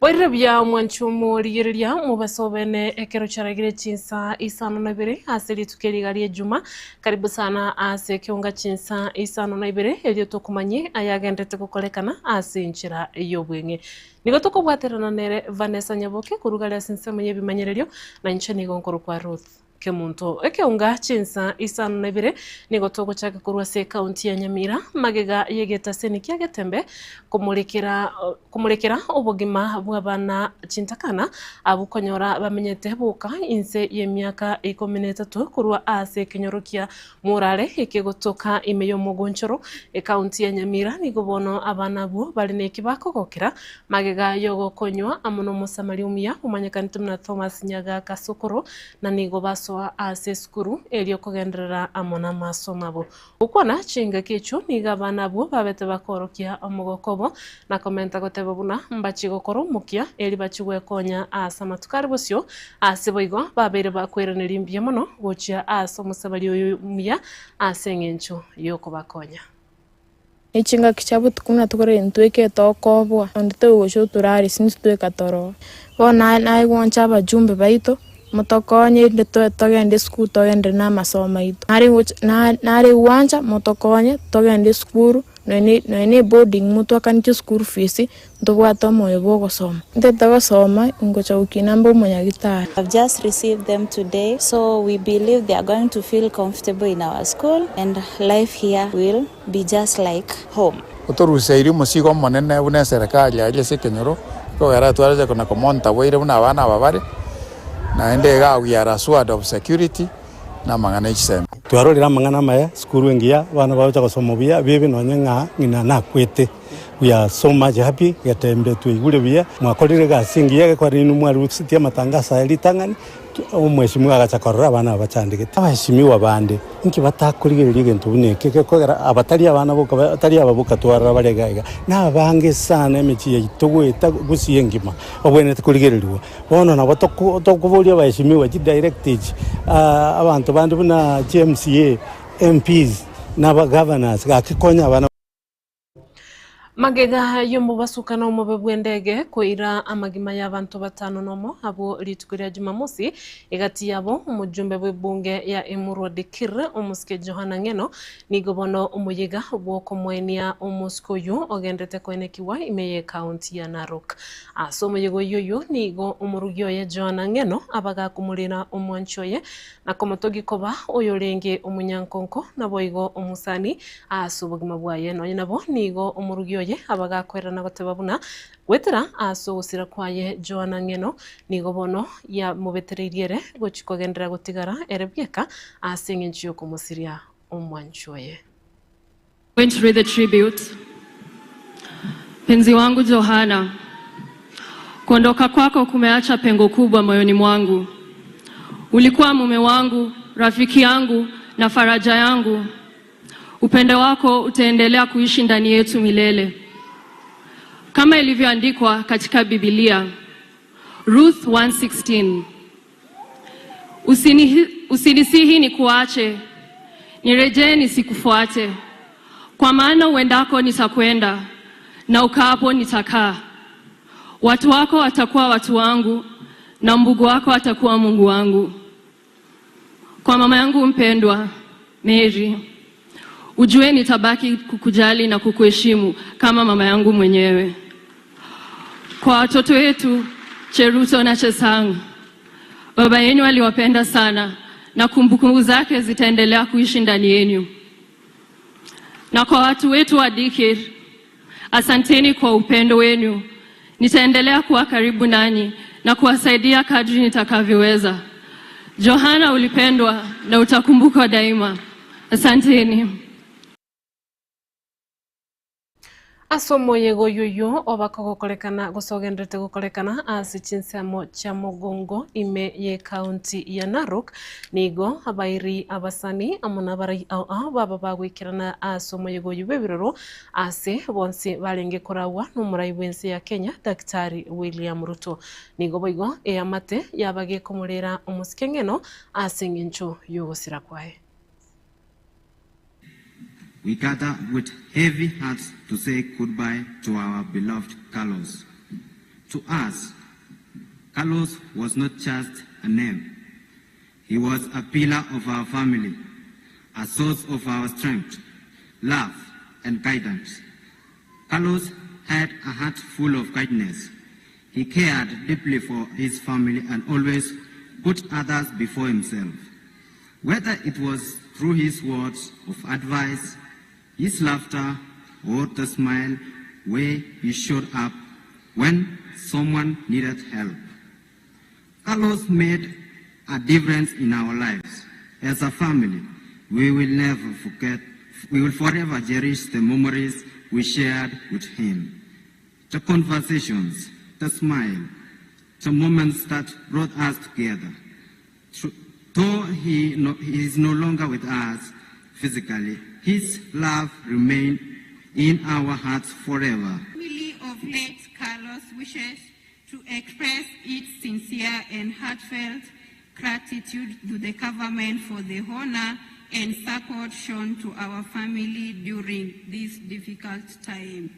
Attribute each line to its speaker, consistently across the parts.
Speaker 1: Boirire buya omwanchi omorigereria omobasa obene ekero chiaragire chinsa isano na ibere ase rituko eri iga ri'ejuma. Karibu sana ase ekeunga chinsa isano na ibere erio tokomanyie ayagenderete gokorekana ase enchera y'obweng'e. Nigo tokobwaterana nere Vanessa Nyaboke korwa gare ase ensemo y'ebimanyererio na inche nigo nkorokwa Ruth. Kemunto. Ekeunga chinsa isano na ibere nigo togochaka korwa ase ekaunti ya Nyamira magega y'egetaseni kia Getembe komorekera komorekera obogima bw'abana chintakana abwo konyora bamenyete boka inse y'emiaka ikomi na etato korwa ase ekenyoro kia Morare ekegotoka ime y'omogonchoro ekaunti ya Nyamira nigo bono abana abwo bare neki bakogokera magega y'ogokonywa amo n'Omosamaria omuya omanyekanete buna Thomas Nyagaka Sokoro na nigo basoa ase esukuru erio kogenderera amo namasomo abo. Gokwana chingaki echio nigo abana abwo babete bakoorokia omogoko obo, na komenta goteba buna mbachie gokora omokia erio bachie gwekonya ase amatuko are bosio, ase boigo babeire bakoiraneria mbuya mono gochia ase omosabari oyo omuya ase engencho y'okobakonya.
Speaker 2: Ne chingaki chia botuko buna tokorera intwe eke tokoboa, onde togocha otorare ase intwe tweka toroe. Bono naye naye gwancha abajumbe baito, motokonye erinde toe togende esukuru togenderere na amasomo aito. Nare gocha na nare gwancha motokonye togende esukuru nonye nonye na eboarding motwakanetie school fees, ntobwate omoyo bwa ogosoma. Ntete gosoma, ingocha gokina mbe omonyagitari.
Speaker 3: Have just received them today so we believe they are going to feel comfortable in our school and life here will be just like home.
Speaker 4: Otoruseirie omosigo omonene buna eserekari aria ase ekenyoro, ekogera twareche kona komonta boire buna abana aba bare, naende iga we are assured of security na amang'ana e chisemi.
Speaker 5: Twarorire amang'ana amaya, esukuru engiya, abana bagocha gosoma buya, bibe nonye ng'a ng'ina nakwete. We are so much happy, getembe twaigure buya, mwakorire egasi engiya egekora inwe mwarusetie amatangaso aya ritang'ani, omweshimiwa agacha korora abana aba bachandegete. Abaheshimiwa bande, inki batakorigereria egento buna eke gekogera abatari abana boka batari aba boka twarora bare iga iga, na abange sana emechie yaito goeta gusii engima, babwenerete korigereriwa. Bono nabo toko tokoboria abaheshimiwa chidirect echi, abanto bande buna chi MCA, MPs, na abagovernors, gaki konya abana.
Speaker 1: Magega y'omobasukano omobe bw'endege koira amagima y'abanto batano nomo abwo rituko ria Jumamosi, egati yabo omojumbe bw'ebunge ya Emurua Dikirr omosike Johana Ng'eno nigo bono omoyega bw'okomoenia omosike oyio ogenderete koenekigwa ime y'ekaunti ya Narok. Ase omoyega oyio oyio nigo omorugi oye Johana Ng'eno abagakumorera omwanchi oye na komotogia koba oyorenge omonyankonko, naboigo omosani ase obogima bwaye. Nonya nabo nigo omorugi oye abagakoerera goteba buna, Goetera ase ogosira kwaye Joana ng'eno, nigo bono yamobetereirie ere gochia kogenderera gotigara ere bweka ase engencho y'okomosiria omwanchi oye.
Speaker 6: Going to read the tribute. Mpenzi wangu Johana, kuondoka kwako kumeacha pengo kubwa moyoni mwangu. Ulikuwa mume wangu, rafiki yangu na faraja yangu. Upendo wako utaendelea kuishi ndani yetu milele. Kama ilivyoandikwa katika Biblia, Ruth 1:16. Usini, usinisihi nikuache, nirejee nisikufuate, kwa maana uendako nitakwenda na ukaapo nitakaa. Watu wako watakuwa watu wangu na Mungu wako atakuwa Mungu wangu. Kwa mama yangu mpendwa Mary, ujue nitabaki kukujali na kukuheshimu kama mama yangu mwenyewe. Kwa watoto wetu Cheruto na Chesang, baba yenu aliwapenda sana na kumbukumbu zake zitaendelea kuishi ndani yenu. Na kwa watu wetu wa Dikir, asanteni kwa upendo wenu. Nitaendelea kuwa karibu nanyi na kuwasaidia kadri nitakavyoweza. Johana, ulipendwa na utakumbukwa daima. Asanteni.
Speaker 1: Ase omoyega oyio oyio oba kogokorekana gose ogenderete gokorekana ase chinsemo chia mogongo ime y'ecounty ya Narok, nigo abairi, abasani amo nabarai ao ao baba bagoikerana ase omoyega oyio bw'ebiroro ase bonsi barenge koragwa nomorai bw'ense ya Kenya Daktari William Ruto. Nigo boigo eamate yaba gekomorera omosike ng'eno ase eng'encho y'ogosira kwaye.
Speaker 7: We gather with heavy hearts to say goodbye to our beloved Carlos. To us, Carlos was not just a name. He was a pillar of our family, a source of our strength, love, and guidance. Carlos had a heart full of kindness. He cared deeply for his family and always put others before himself. Whether it was through his words of advice, his laughter, or the smile where he showed up when someone needed help. Carlos made a difference in our lives. As a family, we will never forget, we will forever cherish the memories we shared with him. The conversations, the smile, the moments that brought us together. Though he, no, he is no longer with us physically, his love remains in our hearts forever.
Speaker 8: Family of late Carlos wishes to express its sincere and heartfelt gratitude to the government for the honor and support shown to our family during this difficult time.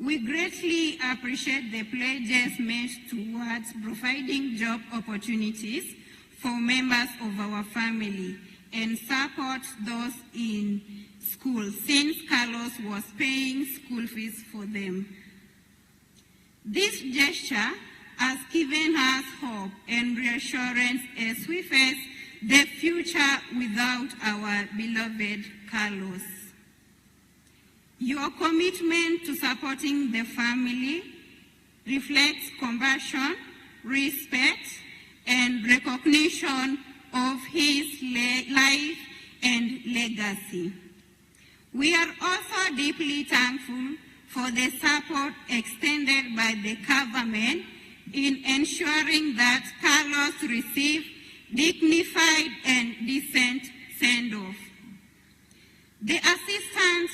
Speaker 8: We greatly appreciate the pledges made towards providing job opportunities for members of our family and support those in school since Carlos was paying school fees for them. This gesture has given us hope and reassurance as we face the future without our beloved Carlos. Your commitment to supporting the family reflects compassion, respect, and recognition of his life and legacy. We are also deeply thankful for the support extended by the government in ensuring that Carlos received dignified and decent send-off. The assistance,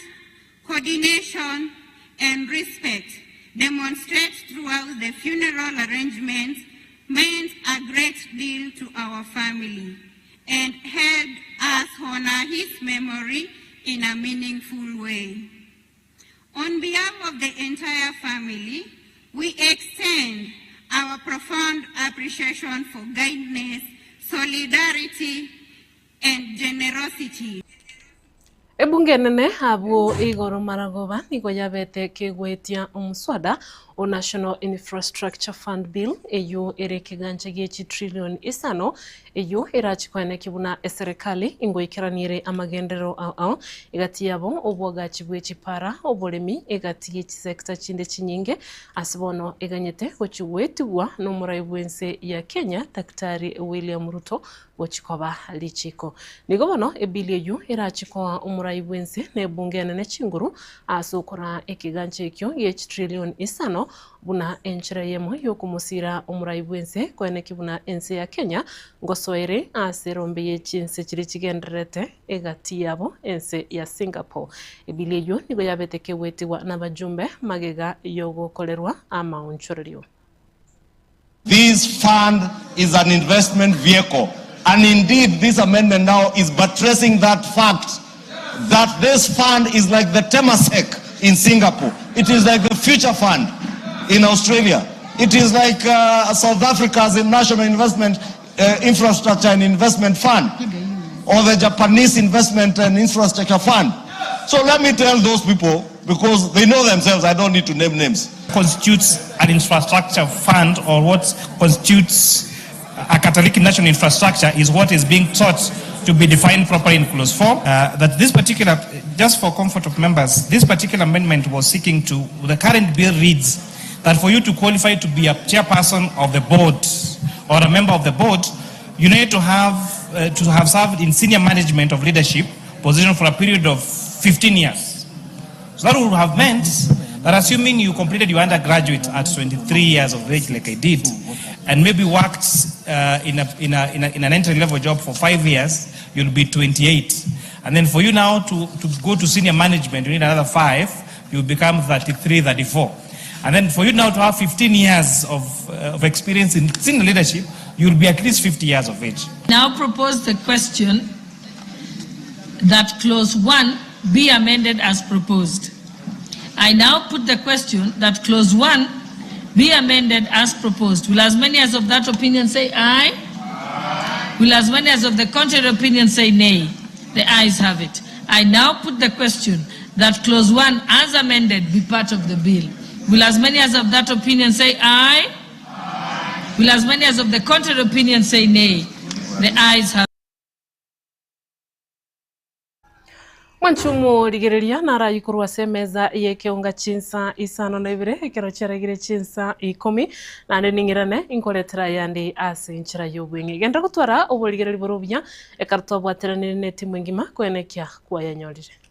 Speaker 8: coordination, and respect demonstrated throughout the funeral arrangements meant a great deal to our family and helped us honor his memory in a meaningful way. On behalf of the entire family, we extend our profound appreciation for kindness, solidarity, and generosity.
Speaker 1: Ebunge enene abwo igoro maragoba nigo yabete kegwetia omoswada o National Infrastructure Fund Bill eyio ere ekegancha gie chitrillion isano eyio erachi koenekia buna eserekali ingoikeraniere amagenderero ao ao egati yabo obwagachi bwe chipara, oboremi egati ye chisector chinde chinyinge ase bono eganyete gochi goetigwa nomorai bwense ya Kenya Daktari William Ruto gochia koba richiiko. Nigo bono ebili eyio erache koa omorai bw'ense na ebunge enene chinguru ase okoraa ekegancha ekio gie chitrillion isano buna enchera eyemo y'okomosiira omorai bw'ense koenekia buna ense ya Kenya ngosoa ere ase erombe ye chinse chiria chigendererete egati yabo ense ya Singapore. Ebili eyio nigo yabete kegwetigwa nabajumbe magega y'ogokorerwa amaonchorerio.
Speaker 9: This fund is an investment vehicle and indeed this amendment now is buttressing that fact that this fund is like the Temasek in Singapore. It is like the Future Fund in Australia. It is like uh, South Africa's National Investment uh, Infrastructure and Investment Fund or the Japanese Investment and Infrastructure Fund. So let me tell those people, because they know themselves, I don't need to name names.
Speaker 10: Constitutes an infrastructure fund or what constitutes a Catholic national infrastructure is what is being taught to be defined properly in clause 4. Uh, that this particular, just for comfort of members, this particular amendment was seeking to, the current bill reads that for you to qualify to be a chairperson of the board or a member of the board, you need to have, uh, to have served in senior management of leadership position for a period of 15 years. So that would have meant that assuming you completed your undergraduate at 23 years of age like I did, and maybe worked uh, in, a, in, a, in, a, in an entry-level job for five years, you'll be 28. And then for you now to, to go to senior management, you need another five, you become 33, 34. And then for you now to have 15 years of, uh, of experience in senior leadership, you'll be at least 50 years of age.
Speaker 11: Now propose the question that clause 1 be amended as proposed. I now put the question that clause 1 be amended as proposed. Will as many as of that opinion say aye? Will as many as of the contrary opinion say nay? The ayes have it. I now put the question that clause 1 as amended be part of the bill. Will as many as of that opinion say aye? Will as many as of the contrary opinion say nay? The ayes have
Speaker 1: Mwanchumu rigereria narayi korwa ase emeza y'ekeonga chinsa isano na ibere ekero chiaragire chinsa ikomi naende ning'irane inkoretera ayande ase enchera y'obweng'e. Genda gotwara oborigereri bore obuya ekero twabwateranire netimu engima koenekia kwayanyorire.